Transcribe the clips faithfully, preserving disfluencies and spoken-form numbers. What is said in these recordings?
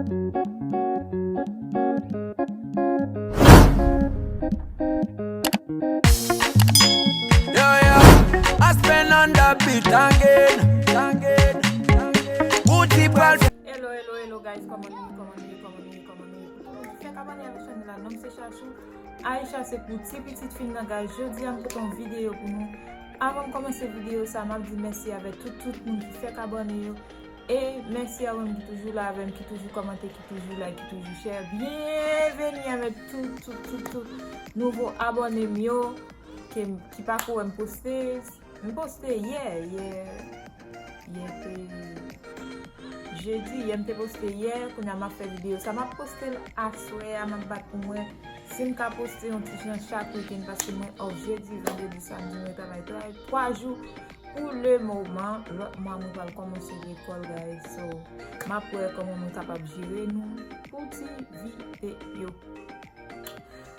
Yo, yo, Aspen on the beat again, again, again. Booty pral. Hello, hello, hello, guys. Kòman nou ye, kòman nou ye, kòman nou ye, kòman nou ye? Pou tout moun ki fèk abòne avèk chanèl la, non m se Chachou. Aisha se pou ti pitit fi m nan, guys. Jodi a, m pote yon videyo pou nou. Avan m kòmanse videyo sa, m ap di mèsi avèk tout, tout moun ki fèk abòne yo. E mèsi a ou menm ki toujou la avè m, ki toujou kòmante, ki toujou like, ki toujou share. Byenveni avèk tout, tout, tout, tout nouvo abòne m yo ke m, ki pako wè m poste. M poste yè, yè, yè te jedi, yè m te poste yè, kounye a m ap fè videyo sa, m ap poste l aswè a, m ap bat pou m wè si m ka poste yon ti jan chak wikenn, paske mwen off jedi, vandredi, samdi, mwen travay, travay twa jou pou le moman. Lòt mwa, mwen pral kòmanse lekòl, guys. So, m ap wè kòman mwen kapab jere nou pou ti videyo.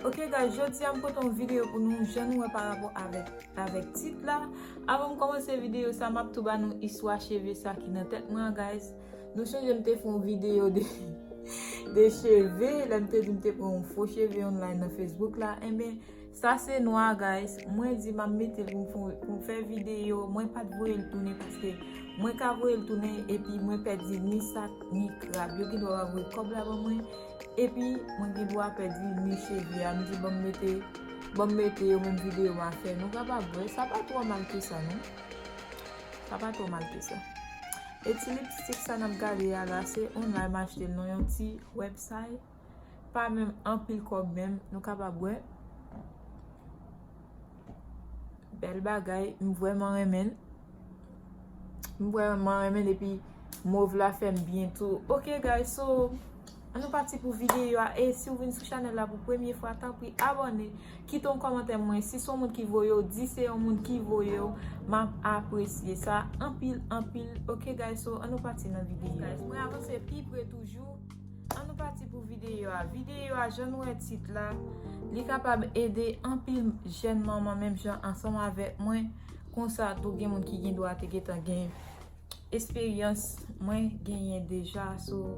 Ok, guys, jodi a m pote yon videyo pou nou, jan nou wè pa rapò avèk, avèk tit la. Avan m kòmanse videyo sa, m ap tou ba nou istwa cheve sa ki nan tèt mwen an, guys. Nou sonje m te fè yon videyo de, de cheve, lè m te di m te pran yon fo cheve online nan Facebook la. Enben, sa se nwa, guys. Mwen di m ap mete l pou m fè, pou m fè videyo. Mwen pa t voye l tounen paske mwen ka voye l tounen epi mwen pèdi ni sak, ni krab. Yo gen dwa pa voye kòb la ban mwen. Epi, mwen gen dwa pèdi ni cheve a. M di, ban m mete, ban m mete yo, menm videyo m a fè. Nou kapab wè, sa pa twò mal ke sa, non. Sa pa twò mal ke sa. E ti lipstik sa n ap gade a la, se online m achte l nan yon ti website. Pa menm anpil kòb menm, nou kapab wè. Bèl bagay, m vrèman renmen l. M vrèman renmen l, epi mov la fè m byen tou. Ok, guys, so, ann nou pati pou videyo a. E si w vin sou chanèl la pou premye fwa, tanpri abòne, kite yon kòmantè mwen. Si se yon moun ki voye w, di se yon moun ki voye w, m ap apresye sa anpil, anpil. Ok, guys, so, ann nou pati nan videyo. Guys, mwen avanse pi pre toujou. Ann nou pati pou videyo a. Videyo a, jan nou wè tit la, li kapab ede anpil jèn manman menm jan ansanm avèk mwen. Konsa tou, gen moun ki gen dwa te gentan gen esperyans mwen genyen deja. So,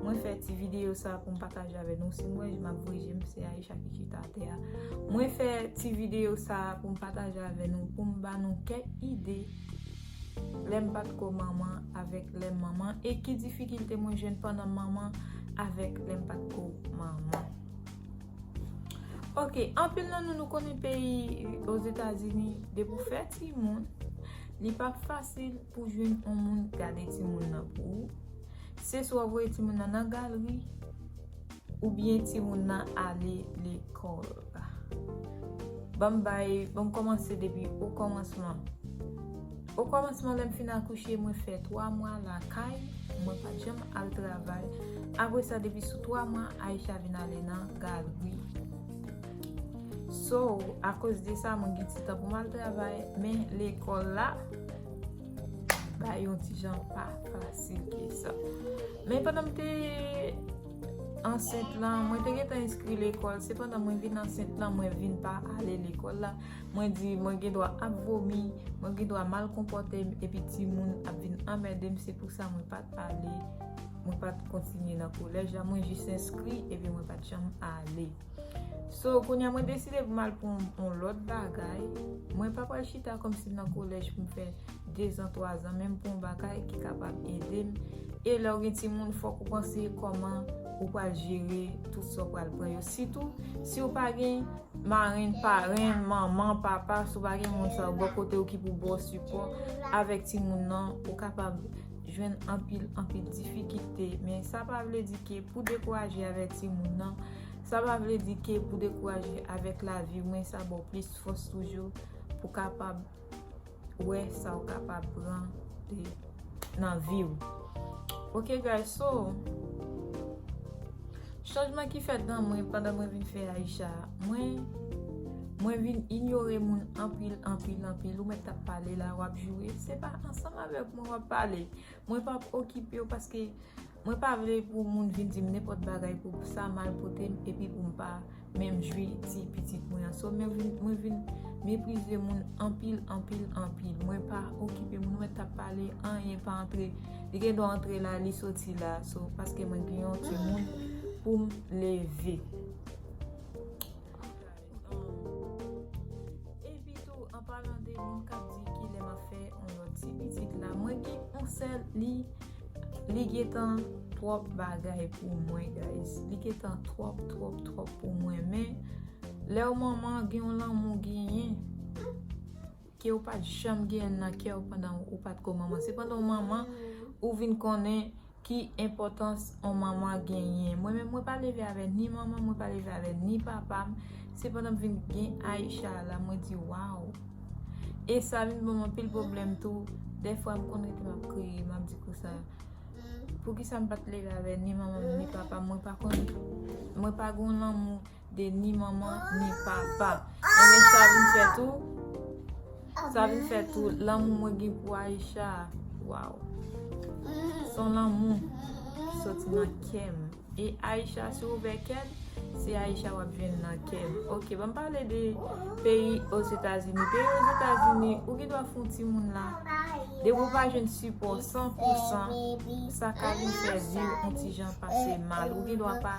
mwen fè ti videyo sa pou m pataje avè nou. Si nou wè m ap voye je m, se Aisha ki chita atè a. Mwen fè ti videyo sa pou m pataje avè nou, pou m ba nou kèk ide lè m pa t ko manman avèk lè m manman, e ki difikilte mwen jwenn pandan m manman avèk lè m pa t ko manman. Ok, anpil nan nou, nou konnen peyi Ozetazini, depi w fè timoun, li p ap fasil pou jwenn yon moun gade timoun nan pou ou. Se swa w voye timoun nan nan galri, oubyen timoun nan ale lekòl. Ban m bay, ban m kòmanse depi o kòmansman. O kòmansman, lè m fin akouche, mwen fè twa mwa lakay, mwen pa t janm al travay. Apre sa, depi sou twa mwa, Aisha vin ale nan galri. So, akoz de sa, mwen gen ti tan pou m al travay, men lekòl la, bay yon ti jan pa fasil ke sa. Men pandan m te ansent lan, mwen te gentan enskri lekòl. Se pandan mwen vin ansent lan, mwen vin pa ale lekòl la. Mwen di, mwen gen dwa ap vomi, mwen gen dwa mal konpòte m, epi timoun ap vin anmède m. Se pou sa mwen pa t ale, mwen pa t kontinye nan kolèj la. Mwen jis enskri, epi mwen pa t janm ale. So, kounye a mwen deside pou m al pou yon, yon lòt bagay. Mwen pa pral chita kòmsi m nan kolèj pou m fè dezan, twazan, menm pou yon bagay ki kapab ede m. E lè w gen timoun, fòk ou panse kòman ou pral jere tout sa w pral pran yo. Sitou, si w pa gen marenn, parenn, manman, papa, si w pa gen moun sa yo bò kote w ki pou ba w sipò avèk timoun nan, ou kapab jwenn anpil, anpil difikilte. Men sa pa vle di ke pou dekouraje avèk timoun nan, sa pa vle di ke pou dekouraje avèk lavi w, men sa ba w plis fòs toujou pou kapab wè sa w kapab pran de, nan vi w. Ok, guys, so, chanjman ki fèt nan mwen pandan mwen vin fè Aisha, mwen, mwen vin inyore moun anpil, anpil, anpil. Ou mèt t ap pale la, w ap joure. Se pa ansanm avèk mwen w ap pale. Mwen p ap okipe w paske mwen pa vle pou moun vin di m nenpòt bagay pou sa mal pote m epi pou m pa men m jwi ti pitit mwen an. So, mwen vin, mwen vin meprize moun anpil, anpil, anpil. Mwen pa okipe moun, mwen t ap pale, anyen pa antre. Li gen dwa antre la, li soti la. So, paske mwen gen yon timoun pou m leve. Epi tou, an palan de moun k ap di kilè m ap fè yon lòt ti pitit la, mwen gen yon sèl, li, li gentan twòp bagay pou mwen, guys. Li gentan twòp, twòp, twòp pou mwen. Men, lè w manman, gen yon lanmou genyen ke ou pa t janm genyen nan kè w pandan ou pa t ko manman. Se pandan w manman, ou vin konnen ki enpòtans yon manman genyen. Mwen menm, mwen pa leve avè ni manman, mwen pa leve avè ni papa m. Se pandan m vin gen Aisha la, mwen di, "Waw." E sa vin ban m anpil pwoblèm tou. Dèfwa, m konn rete, m ap kriye, m ap di konsa, "Poukisa m pa t leve avè ni manman m, ni papa m?" Mwen pa konn, mwen pa gen lanmou de ni manman, ni papa. Ebyen, sa vin fè tou, sa vin fè tou, lanmou mwen gen pou Aisha, waw. Se yon lanmou ki soti nan kè m. E Aisha, si w ouvè kè m, se Aisha w ap jwenn nan kè m. Oke, ban m pale de peyi Ozetazini. Peyi Ozetazini, ou gen dwa fè yon timoun la, depi w pa jwenn sipò san pou san, sa ka vin fè vi w yon ti jan pase mal. Ou gen dwa pa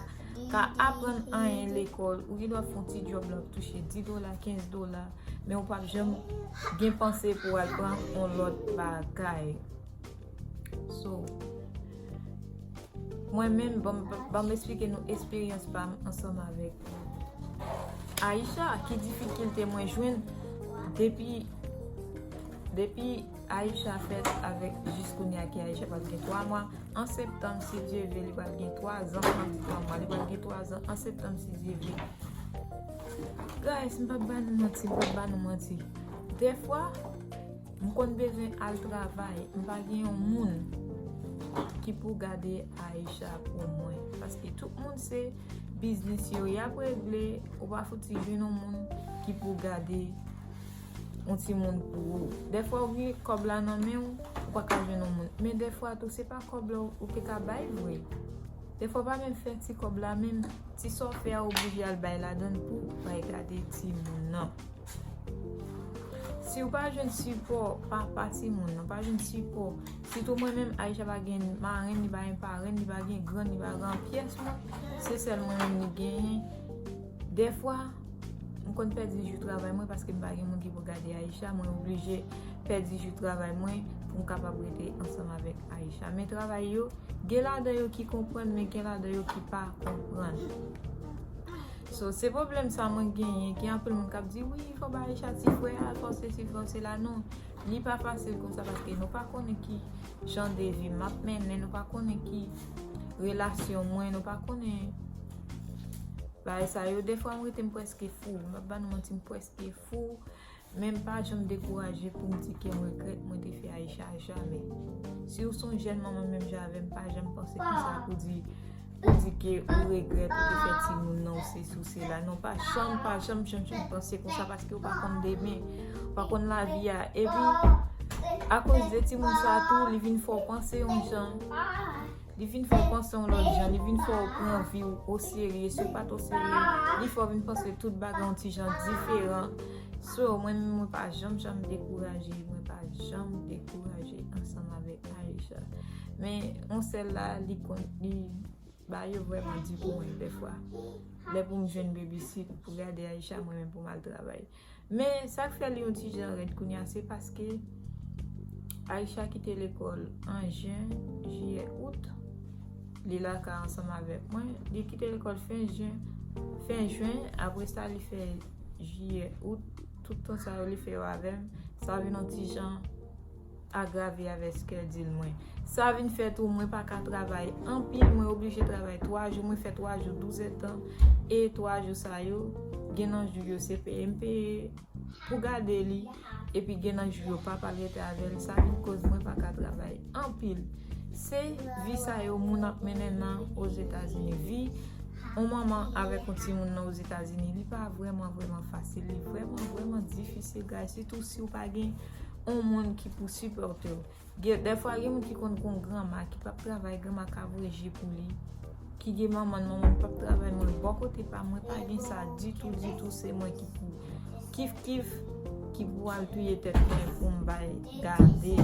ka aprann anyen lekòl, ou gen dwa fè yon ti djòb la, w ap touche dis dola, kenz dola, men ou p ap janm gen panse pou w al pran yon lòt bagay. So, mwen menm, ban m, ban m eksplike nou eksperyans pa m ansanm avèk Aisha, ki difikilte mwen jwenn depi, depi Aisha fèt avèk jis kounye a ke Aisha pral gen twa mwa. An septanm, si Dye vle, li pral gen twa zan. M ap di twa mwa, li pral gen twa zan an septanm, si Dye vle. Guys, m p ap ba nou manti, m p ap ba nou manti. Dèfwa, m konn bezwen al travay, m pa gen yon moun ki pou gade Aisha pou mwen. Paske tout moun se biznis yo y ap regle, ou pa fouti jwenn yon moun ki pou gade yon timoun pou ou. Dèfwa ou gen kòb la nan men w, ou pa ka jwenn yon moun. Men dèfwa tou, se pa kòb la ou te ka bay vre. Dèfwa w pa menm fè ti kòb la, menm ti sa w fè a, ou oblije al bay ladan l pou w bay gade timoun nan. Si w pa jwenn sipò papa timoun nan, pa jwenn sipò. Sitou mwen menm, Aisha pa gen marenn, li pa gen parenn, li pa gen grann, li pa gen pyès moun. Se sèl mwen menm li genyen. Dèfwa, m konn pèdi jou travay mwen paske m pa gen moun ki pou gade Aisha. Mwen oblije pèdi jou travay mwen pou m kapab rete ansanm avèk Aisha. Men travay yo, gen ladan yo ki konprann, men gen ladan yo ki pa konprann. So, se pwoblèm sa mwen genyen, gen anpil moun k ap di, "Wi, fò ba Aisha ti frè a, fò sesi, fò sela." Non, li pa fasil konsa paske nou pa konnen ki jan de vi m ap mennen, nou pa konnen ki relasyon mwen, nou pa konnen bagay sa yo. Dèfwa, m rete, m prèske fou. M ap ba nou manti, m prèske fou. Men m pa janm dekouraje pou m di ke m regrèt mwen te fè Aisha, jamè. Si w se yon jèn manman menm jan avè m, pa janm panse konsa pou di, pou di ke ou regrèt ou te fè timoun nan, ou sesi, ou sela. Non, pa janm, pa janm, janm, janm panse konsa paske ou pa konn demen, ou pa konn lavi a. Epi, akoz de timoun sa tou, li vin fè w panse yon jan. Li vin fè w panse yon lòt jan, li vin fè w pran vi w oserye. Si w pa t oserye, li fè w vin panse tout bagay yon ti jan diferan. So, mwen menm, mwen pa janm, janm dekouraje, mwen pa janm dekouraje ansanm avèk Aisha. Men, yon sèl la, li konn, li, bagay yo vrèman di pou mwen dèfwa. Lè pou m jwenn babysit, pou gade Aisha, mwen menm pou m al travay. Men sa k fè li yon ti jan rèd kounye a, se paske Aisha kite lekòl an jen, jiyè, out. Li lakay ansanm avèk mwen. Li kite lekòl fen jen, fen jen. Apre sa, li fè jiyè, out. Tout tan sa yo, li fè yo avè m. Sa vin yon ti jan agrave avèk schedule mwen. Sa vin fè tou, mwen pa ka travay anpil, mwen oblije travay twa jou, mwen fè twa jou douz èdtan, e twa jou sa yo, gen nan jou yo se peye m peye pou gade li, epi gen nan jou yo papa rete avè l, sa vin koz mwen pa ka travay anpil. Se vi sa yo moun ap mennen nan Ozetazini. Vi yon manman avèk yon timoun nan Ozetazini, li pa vrèman, vrèman fasil, li vrèman, vrèman difisil, guys, sitou si w pa gen yon moun ki pou sipòte w. Gen, dèfwa, gen moun ki konn gen yon granma ki p ap travay, granma ka voye je pou li. ki gen manman l, manman l p ap travay, mwen bò kote pa mwen pa gen sa ditou, ditou, se mwen ki pou kif kif, ki pou al touye tèt mwen pou m bay gade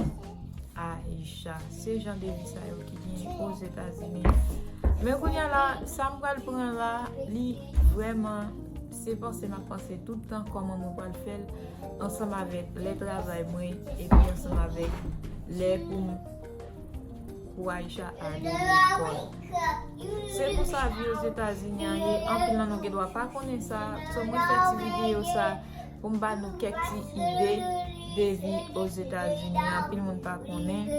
Aisha. Se jan de vi sa yo ki gen Ozetazini. Men kounye a la, sa m pral pran la, li vrèman, se panse m ap panse tout tan kòman mwen pral fè l ansanm avèk lè travay mwen epi ansanm avèk lè pou m pou Aisha ale lekòl. Se konsa vi Ozetazini an ye, anpil nan nou gen dwa pa konnen sa, so mwen fè ti videyo sa pou m ba nou kèk ti ide de vi Ozetazini, anpil moun pa konnen.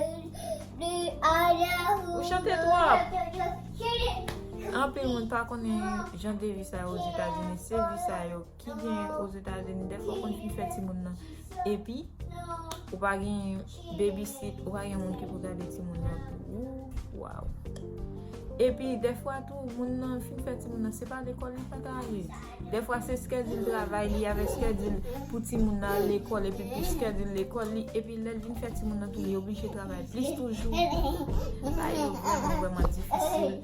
Ou chante twòp! Anpil moun pa konnen jan de vi sa yo Ozetazini, se vi sa yo ki gen Ozetazini, dèfwa w konn fin fè timoun nan. Epi, ou pa gen babysit, ou pa gen moun ki pou gade timoun nan pou ou. Waw. Epi, dèfwa tou, moun nan fin fè timoun nan, se pa lekòl li pa ta ale. Dèfwa, se schedule travay li avèk schedule pou timoun nan al lekòl, epi pou schedule lekòl li, epi lè l vin fè timoun nan tou, li oblije travay plis toujou. Sa yo vrèman, vrèman difisil.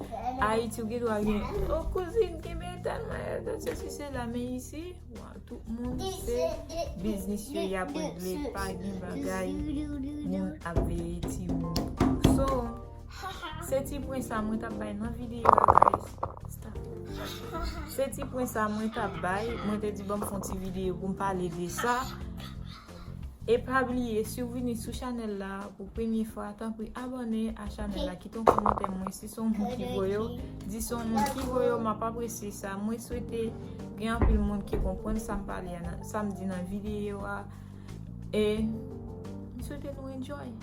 Ayiti, ou gen dwa gen, o kouzin, gen men tèlman, se si, se la, men isi, waw, tout moun se biznis yo y ap regle, pa gen bagay moun ap veye timoun. So, se ti pwen sa mwen t ap bay nan videyo a, guys. Stop. Se ti pwen sa mwen t ap bay, mwen te di ban m fè yon ti videyo pou m pale de sa. E pa bliye, si w vini sou chanèl la pou premye fwa, tanpri abòne a chanèl la, kite yon kòmantè mwen si se yon moun ki voye w, di se yon moun ki voye w, m ap apresye sa. Mwen swete gen anpil moun ki konprann sa m pale a, nan- sa m di nan videyo a. E m swete nou enjoy.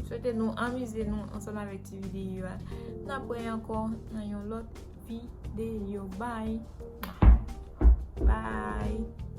M swete nou amize nou ansanm avèk ti videyo a. N ap wè ankò nan yon lòt videyo. Bye. Bye.